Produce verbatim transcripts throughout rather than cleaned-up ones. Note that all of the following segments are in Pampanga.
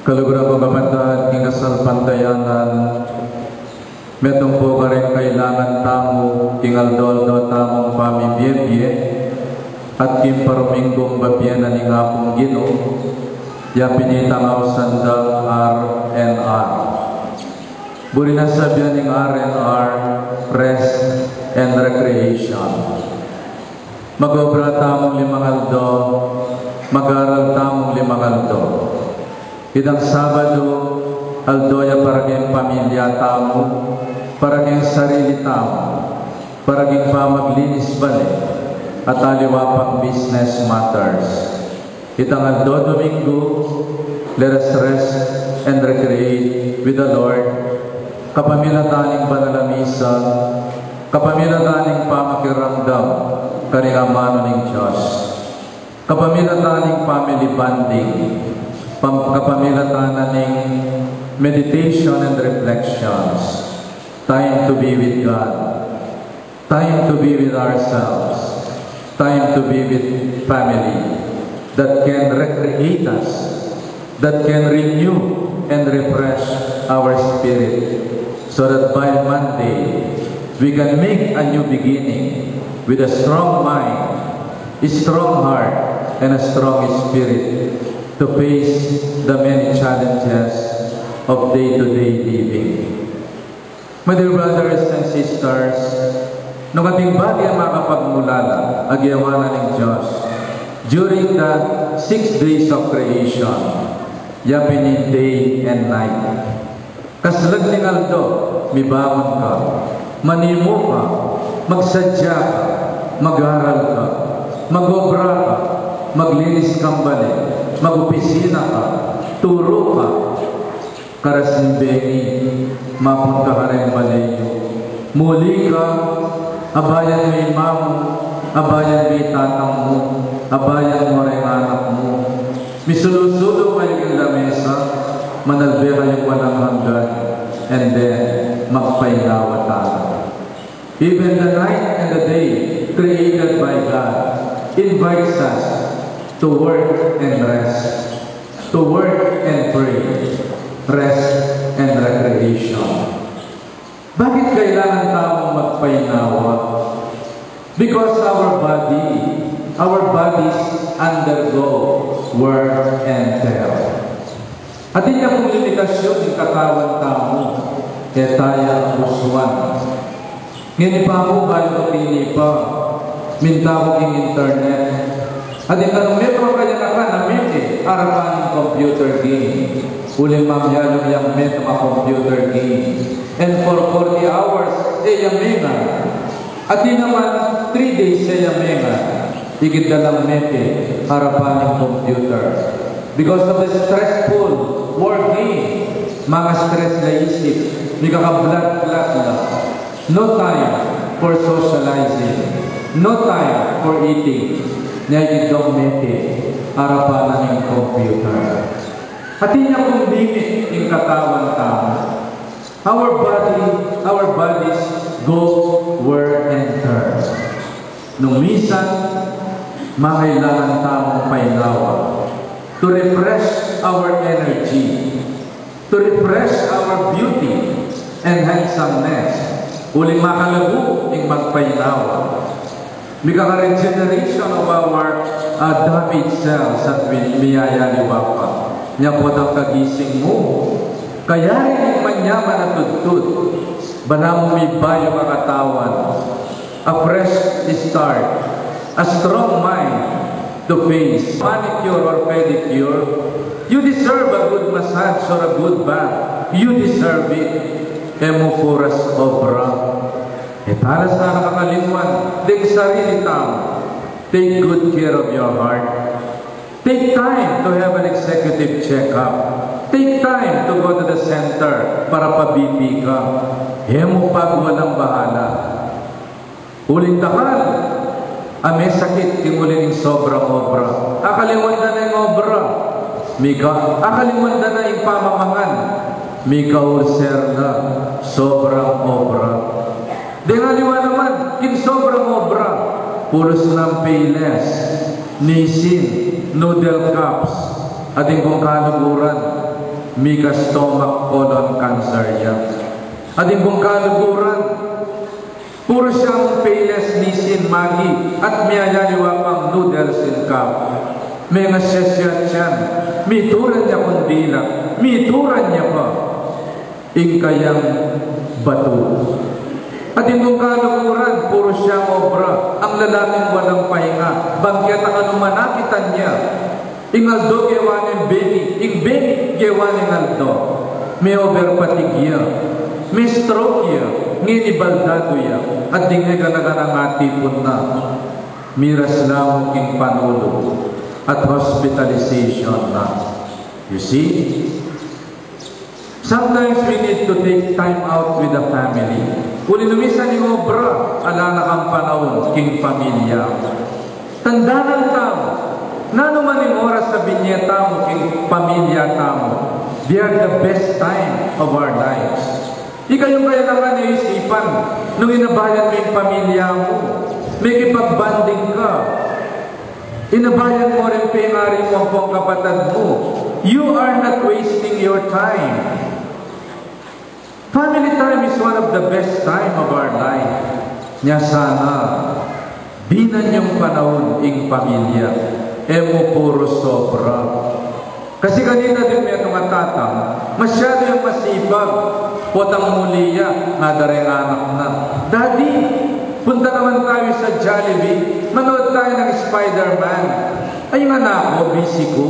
Kaluguran kung kapatad king kasalpantayanan, metung pu karing kailangan tamu king aldo-aldo tamung pamibie-bie, at king paruminggung babie na ning Apung Ginu, ya pin itang ausan dang R and R. Buri nang sabian ning R and R, rest and recreation. Mag-obra tamung limang aldo, mag-aral tamung limang aldo. Itang Sabadu, aldo ya para king pamilya tamu, para king sarili tamu, para king pamaglinis bale, at aliwa pang business matters. Itang aldo Domingo, let us rest and recreate with the Lord. Kapamilatan ning banal a misa, kapamilatan ning pamakiramdam karing amanu ning Dios, kapamilatan ning family bonding, pam-, kapamilatan na ning meditation and reflections, time to be with God, time to be with ourselves, time to be with family that can recreate us, that can renew and refresh our spirit, so that by Monday, we can make a new beginning with a strong mind, a strong heart, and a strong spirit to face the many challenges of day-to-day living. My dear brothers and sisters, nung atin bati a makapagmulala a gewa na ning Dios during the six days of creation, ya pin ing day and night. Kaslag ning aldo, mibangun ka, manimu ka, magsadya ka, mag-aral ka, mag-obra ka, maglinis kang bale, mag-opisina ka, turu ka, karas ning bengi, mapunta ka reng bale yu. Muli ka, abayan me ing ima mu, abayan me ing tatang mu, abayan mu reng anak mu. Misulu-sulu kayu king lamesa, manalbe kayung walang hanggan, and then magpainawa tamu. Even the night and the day created by God invites us to work and rest, to work and pray, rest and recreation. Bakit kailangan tamung magpainawa? Because our body, our bodies undergo wear and tear. Atin ya pung limitasyun ing katawan tamu, e taya usuan. Ngeni pa mu, bayu ku tinipa, minta ku king internet. Atin ya nung metung a kayanakan a mete arapan ning computer game. Uling mamyalung yang metung a computer game. And for forty hours, e ya menga. Atin naman, three days e ya menga. Ikit da lang mete arapan ning computer. Because of the stressful working, manga-stress la isip, mikaka-blood clot la. No time for socializing, no time for eating. Nya ikit dong mete arapan na ning computer. Atin ya pung limit ing katawan tamu. Our body, our bodies go wear and tear. Nung misan, mangailangan tamung painawa to refresh our energy, to refresh our beauty and handsomeness, uling makalagu ing magpainawa. Mikaka-regeneration of our, uh, damaged cells at mi-, miyayaliwa pa. Nya potang kagising mu, kayari ning manyaman a tudtud, balamu mibayu ka katawan, a fresh start, a strong mind to face manicure or pedicure. You deserve a good massage or a good bath. You deserve it. E mu puras obra. E tala sana kakalingwan deng sarili tamu. Take good care of your heart. Take time to have an executive checkup. Take time to go to the center para pa-B P ka. E mu pagwalang bahala. Uling dakal a mesakit king uli ning sobrang obra. Akalingwan da na ing obra, mika, akalingwan da na ing pamamangan, mika-ulcer na, sobrang obra. Deng aliwa naman, king sobrang obra, pulus nang Payless, Nissin, noodle cups, Atin kung kaluguran, mika stomach colon cancer ya. Atin kung kaluguran, puru siyang Payless Nissin Maggi at miyayaliwa pang noodles and cup. Mengasyasya tiyan, mituran ya kung dila, mituran ya pa ing kayang batu. Atin kung kaluguran, puru siyang obra, ang lalaking walang pahinga, bang keta ka nu manakitan ya. Ing aldo gewa neng bengi, ing bengi gewa neng aldo. Me-over fatigue ya, me-stroke ya, ngeni baldado ya, at ding e gana-ganang atipun na. Miras la mu king panulu at hospitalization na. You see? Sometimes we need to take time out with the family. Uli nu minsan ing obra, ala na kang panaun king pamilya. Tandanan tamu, nanu man ing oras a binie tamu king pamilya tamu, they are the best time of our lives. Ika, yung kayanakan, isipan, nung inabayan mu ing pamilya mu, makipag-bonding ka, inabayan mu ring pengari mu ampong kapatad mu, you are not wasting your time. Family time is one of the best time of our life. Nya sana, dinan yung panaun ing pamilya, e mu puru sobra. Kasi kanita ding metung a tatang, masyadu yang masipag, potang muli ya, ngana da reng anak na, "Daddy, punta naman tayo sa Jollibee, manood tayo ng Spider-Man." "Ay, anak ko, busy ko.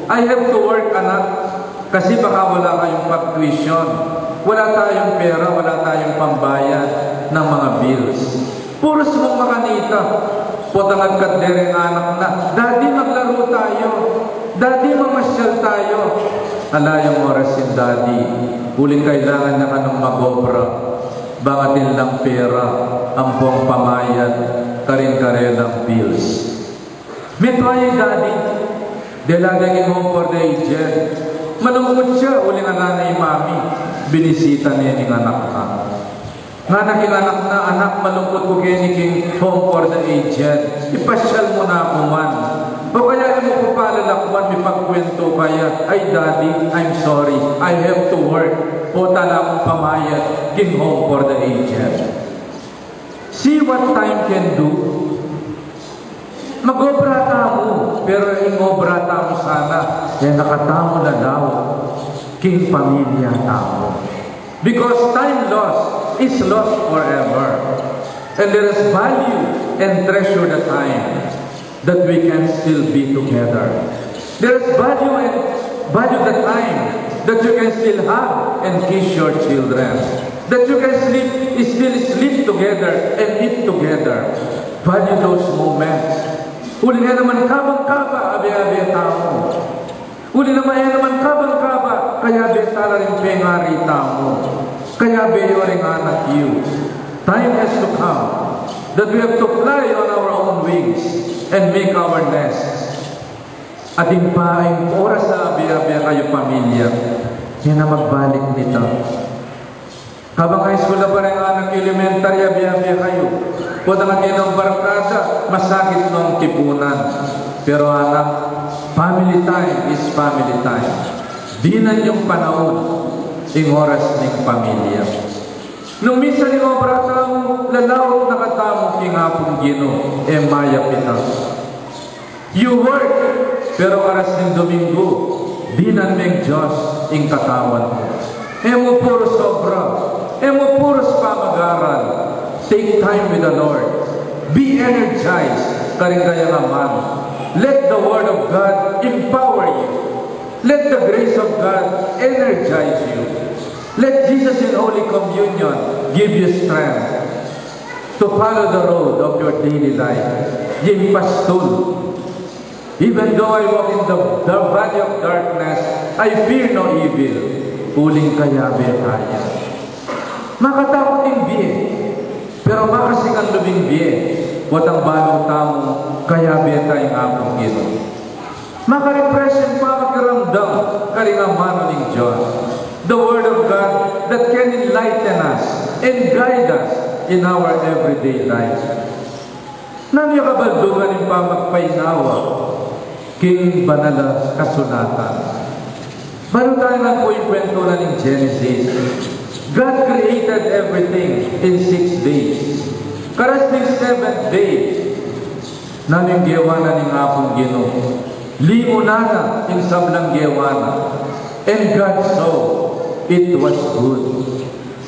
I have to work, anak." Kasi baka wala kayong pag-tuition, wala tayong pera, wala tayong pambayad ng mga bills. Puros mung makanita. Potang agkat de reng anak na, "Daddy, maglaro tayo. Daddy, mamasyal tayo." Ala yang oras ing daddy, uling kailangan na kanung mag-obra, bang atin lang pera ampong pamayad karing karelang bills. Metung ya i daddy, dela deng Home for the Aged. Malungkut ya uling ala na i mami, binisita ne ning anak na. Ngana king anak na, "Anak, malungkut ku keni king Home for the Aged. Ipasyal mu na ku man. O kaya e mu ku pa lalakwan, mipagkwentu kaya." "Ay, daddy, I'm sorry. I have to work. Pota la kung pamayad king Home for the Aged." See what time can do. Mag-obra tamu, pero ing obra tamu sana, e na katamu lalaw king pamilya tamu. Because time lost is lost forever. And let us value and treasure the time that we can still be together. There is value and value the time that you can still hug and kiss your children. That you can sleep, still sleep together and eat together. Value those moments. Uling e naman kabang-kaba, abe-abe tamu. Uling e naman kabang-kaba, kayabe tala ring pengari tamu. Kayabe yu ring anak yu. Time has to come that we have to fly on our own wings and make our nests. Atin pa ing oras a abe-abe kayu pamilya, e na magbalik nita. Kabang high school na pa reng anak yu, elementary, abe-abe kayu. Potang atin nang barkada, masakit nung tipunan. Pero anak, family time is family time. Dinan yung panaun, ing oras ning pamilya. Nung minsan ing obra tamu, lalaut na katamu king Apung Ginu, e mayap ita. You work, pero karas ning Domingo, dinan meng Dios ing katawan mu. E mu purus obra, e mu purus pamag-aral. Take time with the Lord. Be energized karing kayang amanu. Let the Word of God empower you. Let the grace of God energize you. Let Jesus in Holy Communion give you strength to follow the road of your daily life. Ing pastul, "Even though I walk in the, the valley of darkness, I fear no evil." Uling kayabe taya. Makatakut ing bie, pero makasikan lub ing bie potang balu tamu kayabe taya king Apung Ginu. Maka-refresh ing pakiramdam karing amanu ning Dios. The Word of God that can enlighten us and guide us in our everyday life. Nanu ya kabaldungan ning pamagpainawa? king Banal a Kasulatan. Balu tamu ngan pu ing kwentu na ning Genesis. God created everything in six days. Karas ning seventh day, nanu ing gewa na ning Apung Ginu? Lingunan na ing sablang gewa na. And God saw it was good.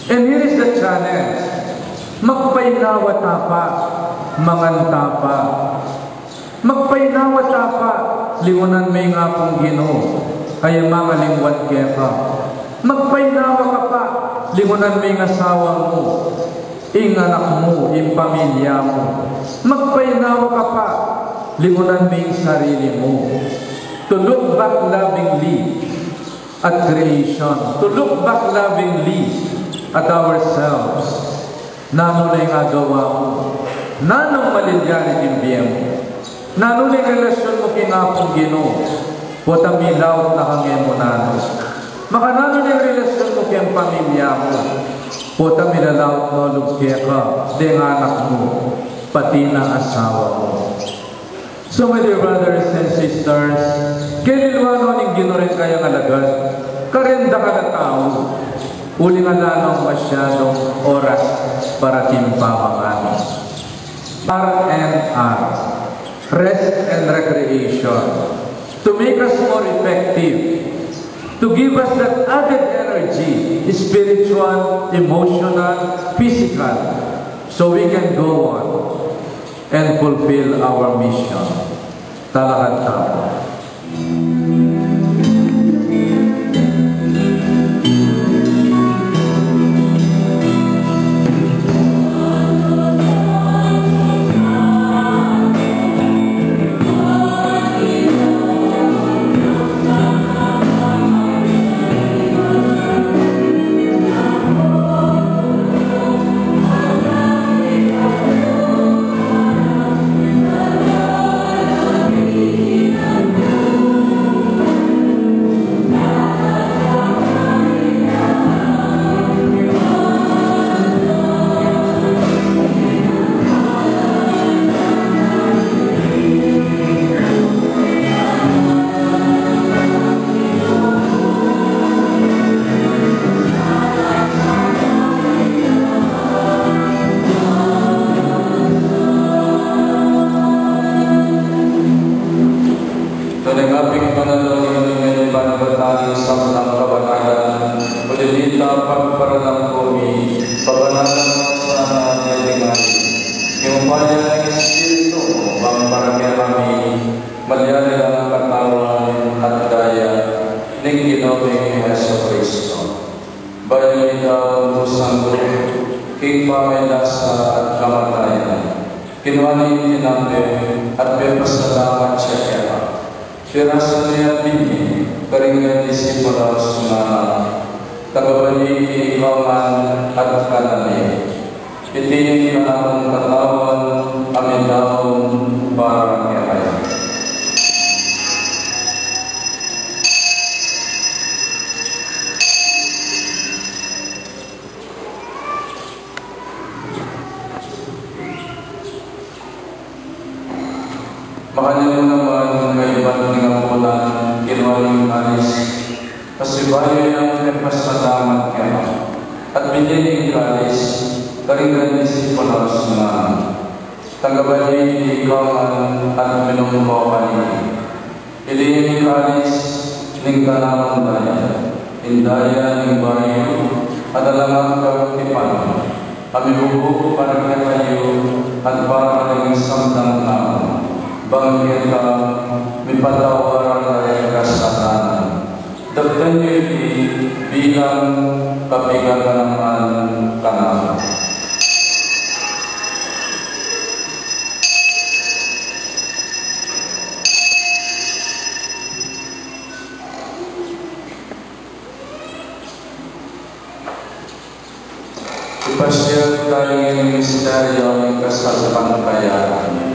And here is the challenge. Magpainawa ta pa, mangan ta pa. Magpainawa ta pa, lingunan me ing Apung Ginu, a ya mangalingwan keka. Magpainawa ka pa, lingunan me ing asawa mu, ing anak mu, ing pamilya mu. Magpainawa ka pa, lingunan me ing sarili mu. To look back lovingly at creation, to look back lovingly at ourselves. Nanu na ing agawa mu? Nanung malilyari king bie mu? Nanu na ing relasyon mu king Apung Ginu? Pota milaut na kang e mu nanu? Makananu na ing relasyon mu king pamilya mu? Pota milalaut na lub keka deng anak mu, pati na asawa mu? So, my dear brothers and sisters, keliluan no ning Ginu reng kayang alagad, kareng dakal a tau, uling ala nong masyadung oras para king pamamanu. R and R, rest and recreation, to make us more effective, to give us that added energy, spiritual, emotional, physical, so we can go on and fulfill our mission. Talakad tamu. Tune ngaping panalangin ning iban batan ning sablang kabanalan, o dinita pagparalan ku mi, pabanalan mu sana ding ari, king upaya ning Espiritu mu, bang para kekami, malyari lang katawan at daya ning Ginu ming Jesucristo. Bayu mi daun kusang king pamilasa at kamatayan, kinua ne ing tinape at pepasalamat ya keka. Pirasan ne at binye karing disipulos, ngana, tagaba ne iti, ikayu ngan at kanan ye. Iti ing kanakung katawan a midaun para kekayu. Makanyan mu naman, kaibat ning apunan, kinua ne ing kalis, pasibayu yang pepasalamat keka, at binye ne ing kalis karing disipulos, ngana, tagaba ne iti, ikayu ngan at minum kayu kaniti. Iti ing kalis ning kanakung daya, ing daya ning bayu at alang anggang tipan, a mibubug para kekayu at para king sablang tau, bang keta mipatawaran la ring kasalanan. Daptan yu iti bilang kapiganakan kanaku. Ipasiag tamu ing misteryu ning kasalpantayanan.